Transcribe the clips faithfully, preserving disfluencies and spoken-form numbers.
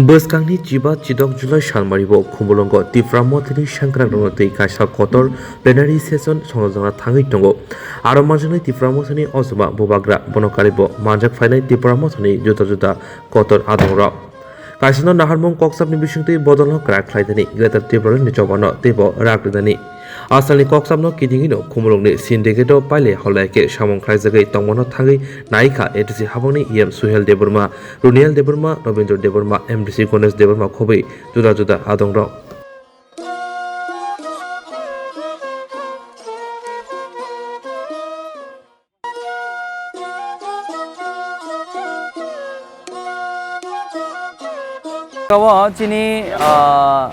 Bwskangni chiba chidok July salmari bo Khumulwngo Tipra Mothani sengkrakrokno twi kaisa kotor plenary session songjagna thangwi tongo. Aro manjaknai Tipra Mothani ojoma bubagra bono karibo manjak phainai Tipra Mothani juda juda kotor adongrok. Kaisano naharmung koksapni bisingtwi bodolno kwrak khlainani Greater Tipralandni chobano teibo rak rinani. Asalni koksapno kitingino Khumulwngni syndicate-o paile holaikhe samung khlaijagwi tongmano thangwi naikha A D C habangni E M Suhel Debbarma, Runiel Debbarma, Robindra Debbarma, M D C Ganesh Debbarma khobwi juda juda adongrok. Kabo chini, ah,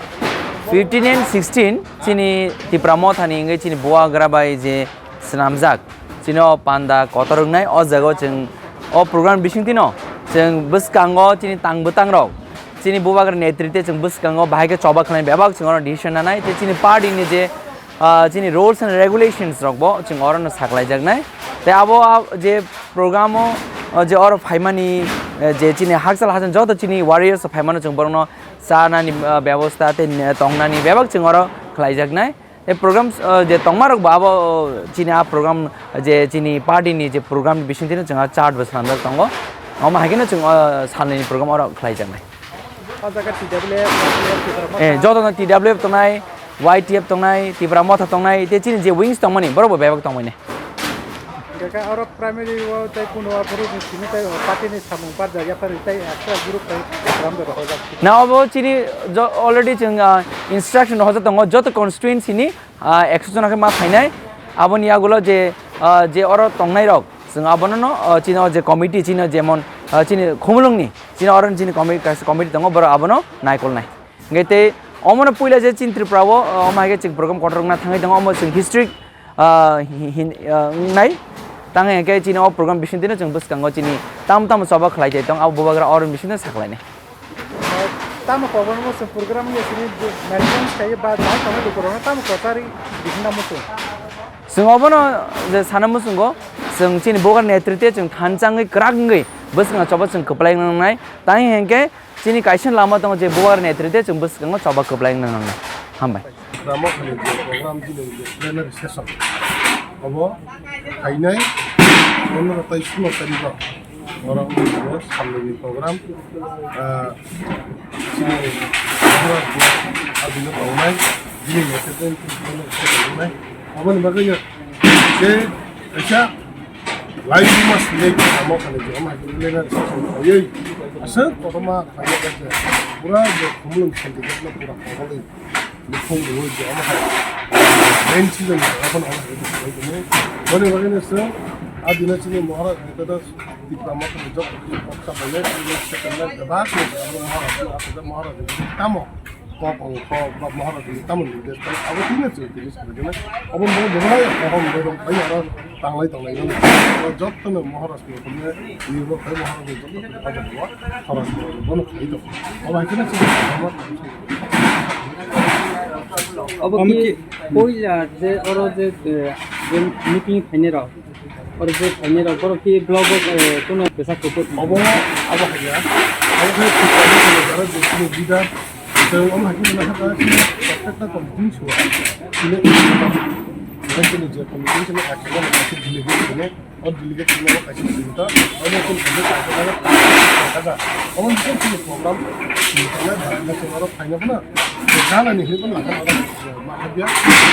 fifteen and sixteen chini Tipra Mothani wngwi chini bubagra bai je swnamjak, chini o panda kotor wngnai, o jaga o chwng o program bisingtwi no chwng bwskango chini tang bwtang rok, chini bubagra netritwe chwng bwskango bahai khe choba khlai bebak chwng oro decision nanai, tei chini party ni je ah, chini rules and regulations rok bo chwng oro no saklaijaknai. Tei abo, ah, je program o, ah, je oro phaimani, eh, je chini hakchal hajan joto chini warriors phaimano chwng borokno chanani, ah, bebosta tei ne-, tongnani bebak chwng oro khlaijaknai. Tei program, ah, je tongma rok bo abo, oh, chini a program je chini party ni je program ni bisingtwi no chwng a chart bo swnamjak tongo. Omo hai kheno chwng, ah, salni program oro khlaijaknai. O jaga T W F, T W F Tipra Motha. Eh, joto no T W F tongnai, Y T F tongnai, Tipra Motha tongnai, tei chini je wings tongmani, borok bo bebak tongmani. Hingke khe oro primary o tei kuno aphuru ni simi tei party ni samung barjak yaphari tei extra group tei program rok hojak. Na obo chini jo-, already chwng, ah, instruction hojak tongo, joto constituency ni, ah, ekso jona khe ma phainai, aboni yagulo je, ah, je oro tongnai rok, chwng abono no, ah, chini o je committee chini jemon, ah, chini Khumulwngni, chini oro chini committee, kaisa committee tongo, borok abono naikolnai. Hingke tei omono puila je chini Tripura o, ah, omo hai khe chwng program kotor wngna thangwi tongo, omo chwng history, ah, hi-, hin-, ah, wngnai. Tang hingke chini o program bisingtwi no chwng bwskango chini tamo tamo choba khlai tei tong, abo bubagra oro bisingtwi saklainai. Tamo koborma se program ya sini maintenance kaiye ba jai tamo lukurok tamo kochari bisina muchung. Chwng obono je sana muchungo chwng chini bubagra netritwe chwng thansa wngwi kwrak wngwi bwskango choba chwng kwplai wngnai. Tang hingke chini kaisa lama tongo je bubagra netritwe chwng bwskango choba kwplai wngna nangnai. Hambai. Ramo khani je program chini je plenary session. Obo phainai pondro tai sulo tarikh o. Oro wngkha salnwini program, ah, chini Maharaj ni adino tongnai, bini netrite tongnai. Aboni bagwi je kaisa laibuma swlaiwi tamo khanai je omo hai khe leader session khaiwi aswk kotorma khlaiya khe pura je Khumulwng shanti jagna pura kobolwi. Bukhung rwui je omo hai main season ni omo hai rwui tongmani. Boni bagwi no chwng a dino chini Maharaj ni tata Tipra Motha ni jok kok sa bai le, tini second line da ba ko Maharaj ni aswk Maharaj ni tamo kok ong kok ba Maharaj ni tamo ni des bai abo tini chwng tini sa bai. Obo bo bo hai ko hom bo rong bai aro tanglai tanglai no. Jotto no Maharaj ni ko ne ni bo khai Maharaj ni jok ko pa jok bo Maharaj ni bo no khai do. Obo hai khe no chwng Obo Omo ki ki? Poila je oro je, eh, je meeting phainai rok, oro je phainai rok, borok ki block o, eh, kuno kisa kuput. Obo, abo haiya. Abo khe kuput abo khe jara je sini leader. Tei omo hai khe na hata sini protector kom din suwa. Sini, sini je committee sini action na sini delegate sini. O delegate sini o kaisa sini to, o de sini kaisa kaisa kaisa. Omo sini sini program sini kana bana sini oro phaina kana. Jana ni hini kana kana. Mahadya.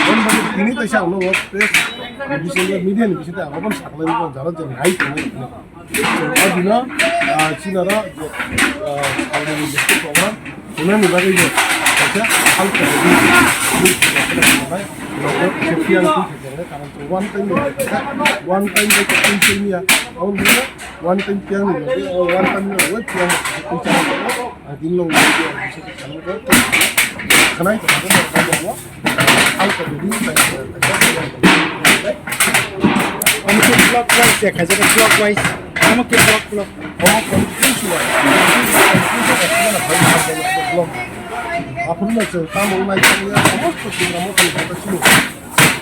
Omo bani sini kaisa ano press, media ni bising ta omo saklai ko jara je nai sini. Adina, ah, chini oro, ah, salmani je program, hwnani bagwi je kaisa halka de di, logo je piyang twi khe jang karon one time de, one time de twi twi niya, aboni bagwi one time piyang ni logo, one time ni logo piyang twi chang. Adin long de, khanai to. Ang khe ready, ang khe ready. Omo khe clockwise ya, khaijak khe clockwise. Omo khe clock, clock. Omo khe clockwise. Clockwise. Aphuru no chwng tamo nai tamo ya, omo khe chingra mo khe kata chini.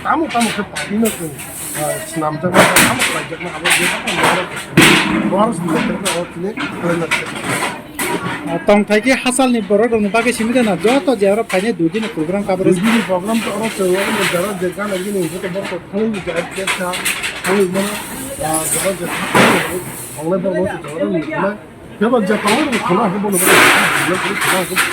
Tamo tamo khe party no chwng, ah, swnamjak na, tamo khlaijakna abo je tamo Maharaj ni letter no tini khlai na. Ah, tongthai khe hachalni borok rokni bagwi simi de na joto je oro phainai dui din program coverage. Dui din program to oro chwng oro jara je gana gini hwnkhe to borok thangwi jai khe sa thangwi mano, ah, jara je thangwi tongnai borok no jara ni khna. Kebo je tongnai rok khna hwnkhe bono bono khna hwnkhe khna hwnkhe.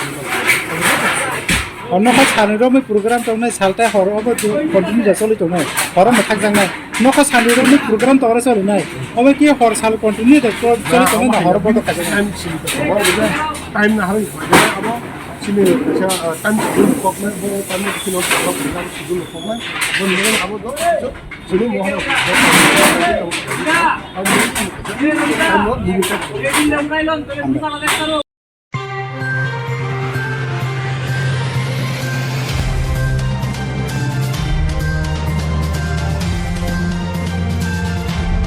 Ono kha sani romwi program tongnai saltai hor obo continue ja choli tongnai horo mwthak jaknai. Nokha sani romwi program tongre choli nai. Obo ki hor sal continue de choli tongnai na hor bodo khajaknai. Time simi to tongo, time na harwi abo simi kaisa, ah, time schedule koknai, bo time schedule koknai, bo nang abo do sini mo